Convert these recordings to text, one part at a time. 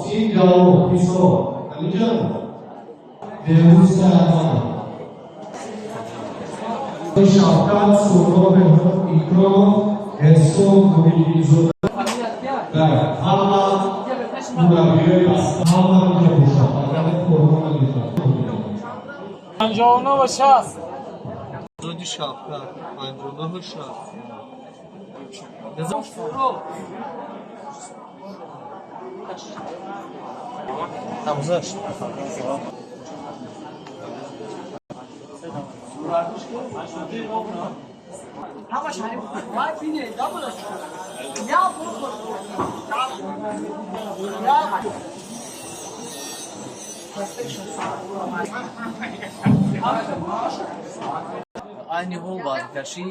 Тим Ҷавон, Ҳисор. Ҳаминҷо Беҳрӯз Саядманов. Шавкат, Суҳроб Икромов, Эрсон Мубиддинзода. Ҳама мураббиёи ҳама инҷа бошад. Агар форма нагирифтад. 59 ва 60. Зоди Шавкат, 59 60. Гузашт. Айни ҳол вазнкашӣ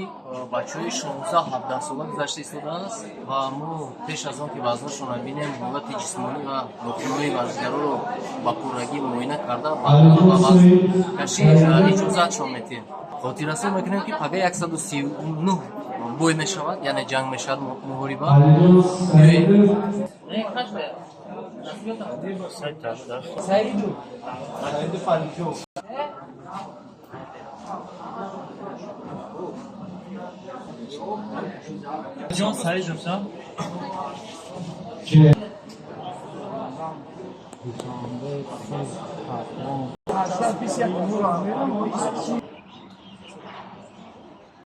бачаҳои 16-17 сола гузашта истодааст ва мо пеш аз он ки вазнашонро бинем, ҳолати ҷисмонӣ ва нохунои варзишгароро ба пуррагӣ муоина карда, баъдан ба вазнкашӣ иҷозатшон метиҳем. Хотиррасон мекунем, ки пага 139 бой мешавад, яъне ҷанг мешавад, муҳориба. Алиҷон Саидов. Саидов Алиҷон. Ҷон Саидов, са? Че